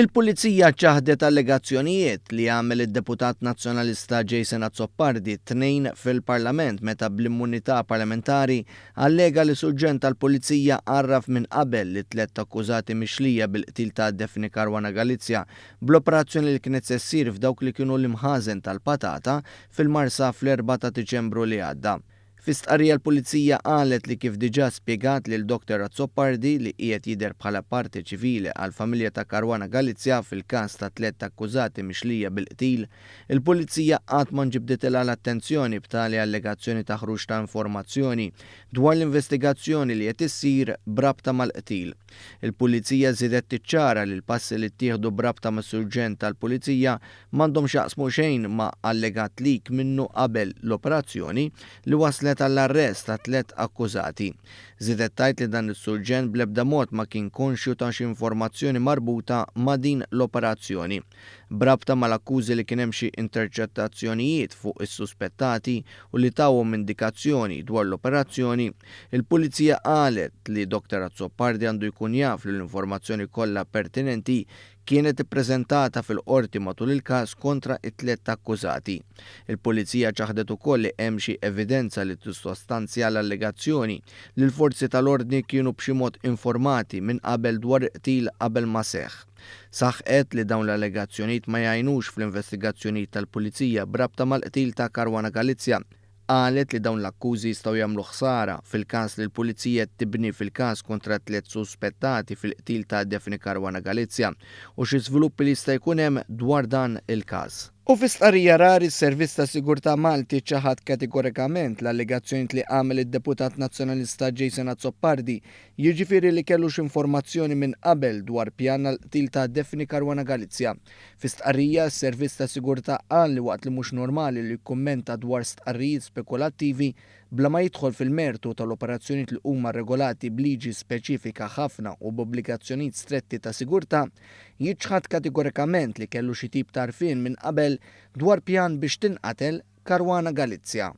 Il-Pulizija ċaħdet allegazzjonijiet li għamel id-Deputat Nazzjonalista Jason Azzopardi t-Tnejn fil-Parlament meta bl-immunità parlamentari allega li Surġent tal-Pulizija għarraf minn qabel lit-tlett akkużati mixlija bil-qtil ta' Daphne Caruana Galizia bl-operazzjoni li kienet se ssir f'dawk li kienu l-imħażen tal-patata fil-Marsa fl-Erbgħa ta' Diċembru li għadda. Fi stqarrija l-Pulizija qalet li kif diġà spjegat lil Doctor Azzopardi li qiegħed jidher bħala parte ċivile għall-familja ta' Caruana Galizia fil-każ ta' tlett akkużati mixlija bil-qtil, il-Pulizija qatt ma nġibditilha l-attenzjoni b'tali allegazzjoni ta' ħruġ ta' informazzjoni dwar l-investigazzjoni li qed issir b'rabta mal-qtil. Il-Pulizija żiedet tiċċara li l-passi li ttieħdu b'rabta mas-Surġent tal-Pulizija m'għandhom x'jaqsmu xejn ma' allegat leak minnu qabel l-operazzjoni li wasslet għall-arrest ta' tlett akkużati. Żiedet tgħid li dan is-surġent bl-ebda mod ma kien konxju ta' xi informazzjoni marbuta ma' din l-operazzjoni. B'rabta mal-akkużi li kien hemm xi interċettazzjonijiet fuq is-suspettati u li tawhom indikazzjoni dwar l-operazzjoni, il-Pulizija qalet li Doctor Azzopardi għandu jkun jaf li l-informazzjoni kollha pertinenti kienet ippreżentata fil-Qorti matul il-każ kontra t-tlett akkużati. Il-Pulizija ċaħdet ukoll li hemm xi evidenza li tissostanzja l-allegazzjoni li l-forzi tal-ordni kienu b'xi mod informati minn qabel dwar il-qtil qabel ma seħħ. Saħqet li dawn l-allegazzjonijiet ma jgħinux fl-investigazzjonijiet tal-Pulizija b'rabta mal-qtil ta' Caruana Galizia. Qalet li dawn l-akkużi jistgħu jagħmlu ħsara fil-każ li l-Pulizija qed tibni fil-każ kontra t-tlett suspettati fil-qtil ta' Daphne Caruana Galizia u xi żviluppi li jista' jkun hemm dwar dan il-każ. U fi stqarrija rari s-Servizz ta' Sigurtà Malti ċaħad kategorikament l-allegazzjonijiet li għamel id-Deputat Nazzjonalista Jason Azzopardi, jiġifieri li kellu xi informazzjoni minn qabel dwar pjan għall-qtil ta' Daphne Caruana Galizia. Fi stqarrija, is-Servizz ta' Sigurtà qal li waqt li mhux normali li jikkummenta dwar stqarrijiet spekulattivi bla ma jidħol fil-mertu tal-operazzjonijiet li huma regolati b'liġi speċifika ħafna u b'obbligazzjonijiet stretti ta' sigurtà, jiċħad kategorikament li kellu xi tip ta' għarfien minn qabel dwar pjan biex tinqatel Caruana Galizia.